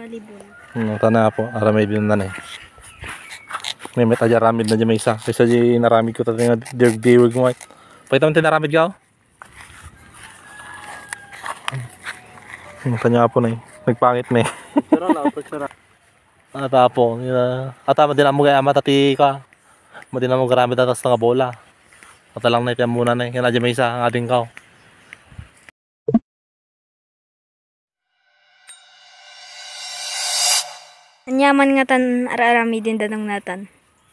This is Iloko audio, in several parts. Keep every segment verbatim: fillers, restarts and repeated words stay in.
Balibol. Hmm, tana po, aramid yun na eh. May met aja aramid na dyan may isa. Kaysa di naramid ko tatay nga diwig-diwig mo eh. Pakita mo tinaramid ka, oh. Hmm, tanya po na eh. Nagpangit na eh. Picture na, picture. Ata po, ata madin amo gaya mata ti ka. Madin amo garamid atas nga bola. Mata lang na iti amuna na eh. Yan aja may isa, ang ading ka, oh. Ania man ngatan ar-aramiden danong natan.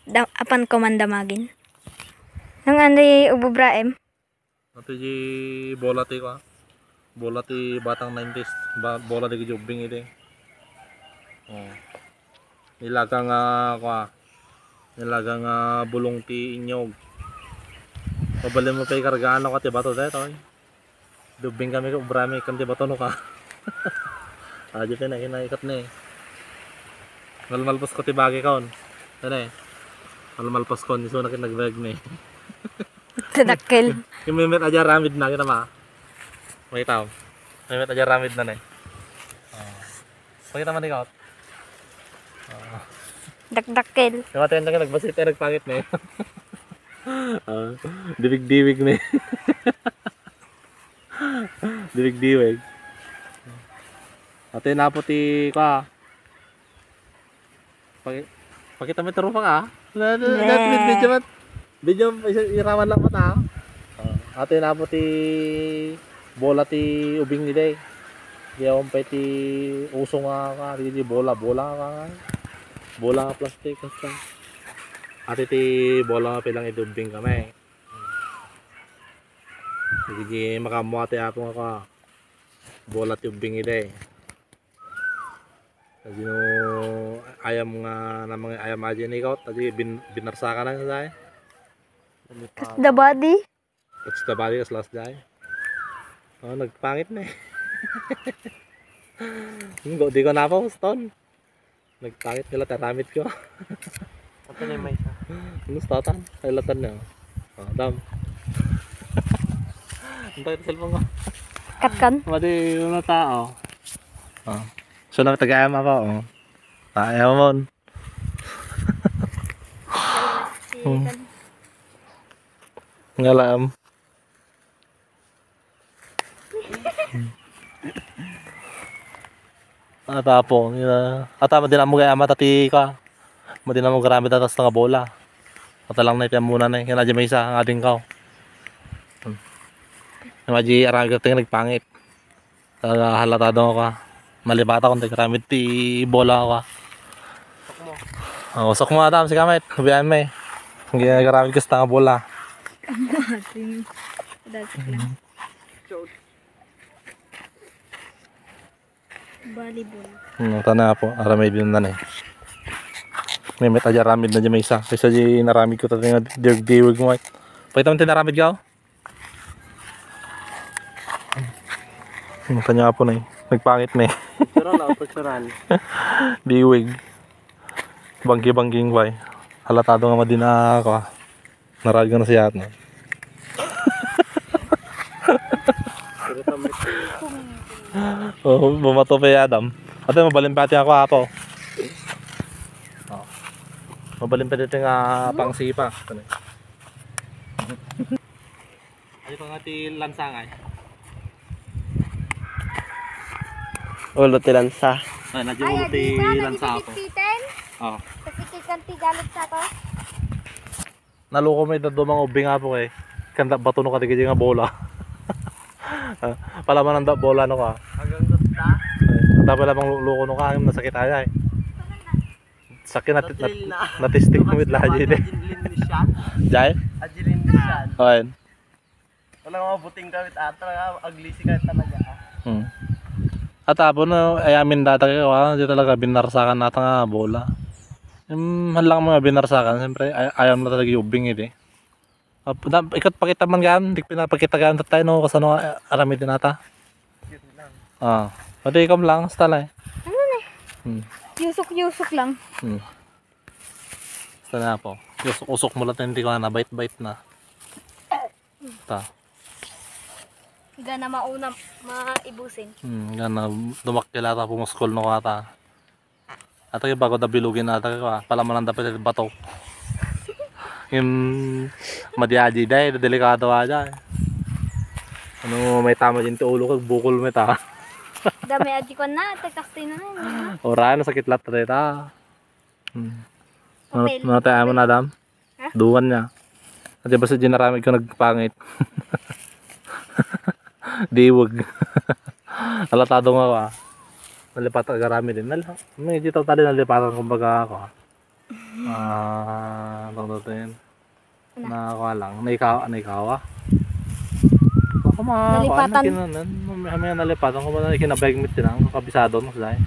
Da-, apan ko man damagin. Nang anay ububraem. Ati di bola ti kwa. Bola ti batang nineties. Ba-, bola di ubbing iti. Oh. Nilaga nga, kwa, nilaga nga bulong ti inyog. Mabalin mo pa ikargaan ako ti bato daytoy. Dubbing kami ko, brami kan ti bato no ka. Aja pa na, kinaikat ni. Malmalpos ko ti bagay kaon. Ano eh? Malmalpos ko, niso na kinagbayag ni. Tadakkel. Yung may met aja ramid na, kita ma. May tao. May met aja ramid na na eh. Oh. Pakita man ikaw. Ah. Dakdakkel. Yung ate, yung nagbasit, eh, nagpangit na eh. Ah, diwig-diwig na eh. Diwig-diwig. Ate, napo ti, kwa. Paki-, pakita mo yung trupa ka, ah. Na, na, na, Yeah. Video mo. Video, isa, iraman lang mata, ah. Oh, ate, napo ti bola ti ubing ni day. Di awan pa ti uso nga ka, di, di bola, bola nga ka. Bola nga plastic, basta. Ate ti bola nga pilang iti ubing kami. Di, di makaammo ate apo nga ka. Bola ti ubing ni day. Kasi no, ayam nga, na mga ayam aja ni ikaw, tadi bin-, binarsakan na sa. Kas the body? Kas the body, kas last day. Oh, nagpangit na eh. Hindi ko, di ko napauston. Nagpangit nila, taramit ko. Ito na yung may isa. Ano sa tatan? Ay, latan niya. Oh, dam. Ang takit sa cellphone ko. Katkan? Mati, mga tao. Oh. So, nagtagayam ako, oh. Tayo mo. Hmm. Ngalam. Ata po, ina, ata madin amo gaya mata ti ka. Madin amo garamid atas nga bola. Ata lang na iti amuna na, eh. Yan aja may isa, ang ading ka, oh. Hmm. Yung aja aramid ka, tingnan, nagpangit. Talaga, halatado ka. Malibata kung nagramid ti bola ka. Oh, usok mo, Adam, si Kamit. Biyan mo eh. Ang ginagaramid ko sa tanga bola. Ang ating. That's lang. Volleyball. Hmm, tana po. Aramid yun na eh. May met aja ramid na dyan may isa. Kaysa di naramid ko tatay nga diwig-diwig mo eh. Pakita mo tinaramid ka, oh. Hmm, kanya po na eh. Nagpangit na eh. Picturean, oh, picturean. Diwig. Banggi-bangging bay. Halatado nga madina ako, ah. Naragan na siya, no? Oh, bumato pa yung Adam. Ate, mabalin pa ati ako, apo. Oh. Mabalin pa dito nga pangsipa. Ano pa nga ti lansa nga eh? Ulo ti lansa. Ay, nadyo ulo ti lansa po. Kasi kikan ti galit sa to. Naluko may dadumang ubing nga po eh. Kanda bato no katigidi nga bola. Ah, palaman ang da bola no ka. Hanggang gutta? Ay, ang dami lamang luko no ka. Ang nasakit aya eh. Sakit nat-, nat-, natistik mo it lahat yun eh. Jay? Adeline Michelle. Ayun. Wala nga mabuting kawit ata nga aglisi ka talaga, ah. Hmm. At apo no, ay amin data kayo, ah, di talaga binarsakan nata nga bola. Yung man lang mga binarsakan, siyempre, ay-, ayam na talaga yung ubing iti. Ap-, na, ikot pakita man gaan, di pinapakita gaan tayo, no, kasano nga, eh, aramid din ata. Ah, pati ikaw lang, hasta lang eh. Ano na eh? Hmm. Yusok-yusok lang. Hmm. Hasta na po. Usok-usok mo lang, hindi ko na, bait-bait na. Ta. Gana mauna, maibusin. Hmm, gana dumakkel ata, pumuskol no ata. Ata kay bago da bilugin ata kay, ah, palamananda pay ti bato. Ngem, madi-adi da, eh, delikado aya, eh. Ano, may tama din ti ulo kag bukol met, ah. Dami adi ko na, tagkas tayo na, eh. Ora, nasakit latta dayta. Hmm. Ano, papel. Ano tayo mo na, Adam? Ha? Duwan niya. Adi ba sa ginaramid ko nagpangit? Diwag. Alatado nga, ah. Nalipat agaramid din. Nal-, may dito tali nalipatan, kumbaga, ako, ah. Ah, tawag dito yun. Ano? Na, kuha lang. Naikaw, naikaw, ah. Baka ma-, Nalipatan. Ano, kinanan, may, may nalipatan ko ba na ikinabay mit tinang, kabisado mo sila, eh.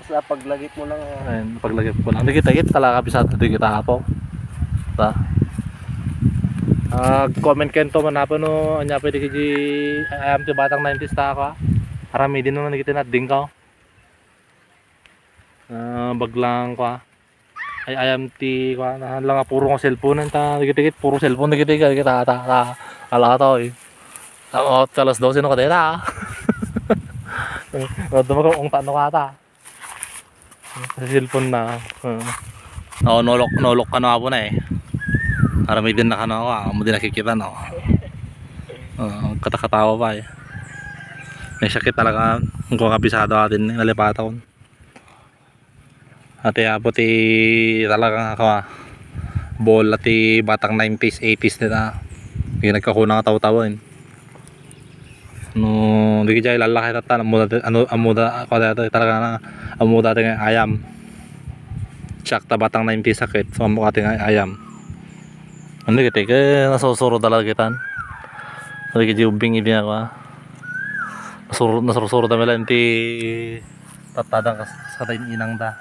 Basta paglagip mo lang, ah. Ayun, paglagip ko lang. Dikit-dikit talaga, kabisado, dikit, apo. Ta. Ah, comment kayo to man, apo, no, anya pwede kiji, ay, ayam ti batang nineties ta ako, ah. Aramidin naman, dikit na, dingkaw. Ah, baglang, kwa. Ay, ayam ti, kwa, na lang nga puro nga cellphone ta, dikit-dikit, puro cellphone, dikit-dikit, dikit, ta, ta, ta, ala ta, eh. Out ka alas dose, no, kadeta, ah. Ano, dumago, ung tano ka ta. Sa cellphone na, ah. Oo, nolok, nolok ka na po na, eh. Aramidin na ka na, ah, mo din nakikita, no? Ah, katakatawa pa, eh. May sakit talaga, ang kung kabisado atin, eh, nalipatan. Ati apo ti talaga nga, ah, bola ti batang nineties, eighties nila. Yung nagkakuna nga tawa-tawa, eh. No, di kaya ilalakay tata, amo dati, ano, amo da, ako dati talaga na, amo dati nga ayam. Tsak ta batang nineties sakit, so amo kati nga ayam. Ano kiti, kaya nasusuro talaga kitan. Sabi kiti ubing, hindi ako, ah. Nasuro, nasurusuro da mila, inti tatadang kas-, sa tayo inang da.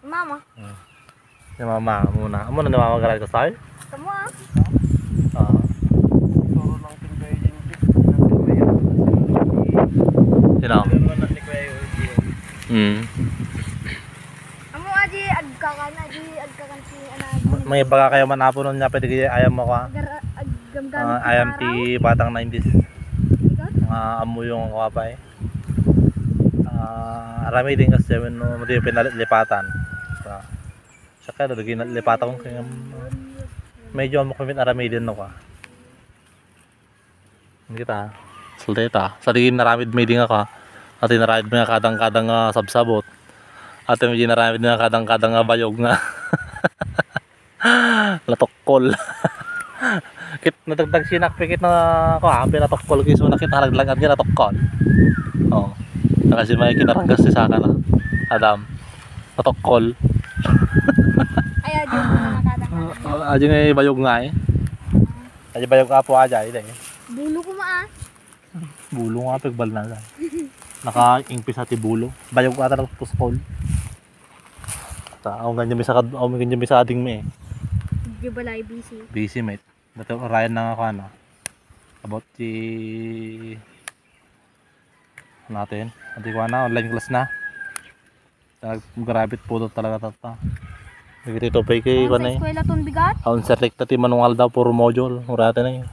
Mama. Hmm. Si mama muna. Amo na ni mama garay ko, say? Kamu, ah. Ah. Turo lang tingkay yung Sino? Hmm. Amo, adi, agkakan, adi, agkakan si, ano, Ma-, may baga kayo man apo nun nga pwede kaya ayam mo, kwa? Gar-, ag-, gamgamit Ah, ti ayam ti paraw. Batang nineties. Ikaw? Nga amo yung, kwa, pa, eh. Ah, aramidin kasi no, madi pinalipatan. So, siya kaya lagi nalipatan ko kaya, um, medyo amo kami aramidin, no, ka. Kita. Sulti ta. Sa di naramid mi di nga ka. Ati naramid mi nga kadang-kadang nga sabsabot. Ati mi di naramid nga kadang-kadang nga bayog nga. Natukkol. Kit nadagdag sinak pikit na ko, ah, pinatukol ko isu na kit halaglagan kit natukkol. Oh. Kasi may kinaranggas ti saka na. Adam. Natukkol. Ay, adi mo na makadang. Ah, adi nga bayog nga, eh. Adi bayog apo aja, ide. Bulo ko maa. Bulo nga, pagbalna lang. Nakaingpis ti bulo. Bayog ata na tuskol. Ta, aw ganyan mi sa kad-, aw ganyan mi sa ading mi, eh. Di balay busy. Busy, mate. Dati orayan na nga ako, ano. About the natin. Adi ko na, online class na. Nag-, grabe pudot talaga tata. Nagtitupay kay Ang kuwan sa eh. Eskwela ton bigat? Awn sa rekta ti manual daw, puro module. Urate na yun.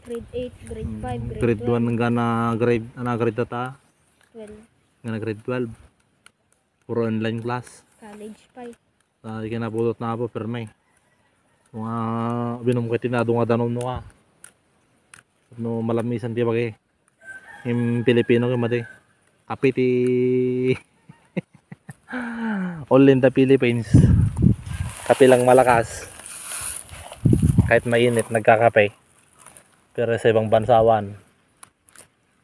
Grade eight, grade five, grade Grade twelve. One nga na grade, na grade tata. Twelve. Nga na grade twelve. Puro online class. College pa eh. Ah, ikinapudot na po, perme. Mga binom ko tinado nga danon no ka. No malamisan ti bagay. Yung Pilipino ko mati. Kape ti only in the Philippines. Kape lang malakas. Kahit mainit, nagkakape. Pero sa ibang bansawan,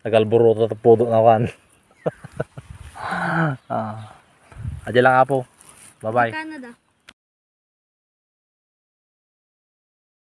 nagalburuto ta pudo na kan. Ah. Adi lang apo. Bye-bye. Canada.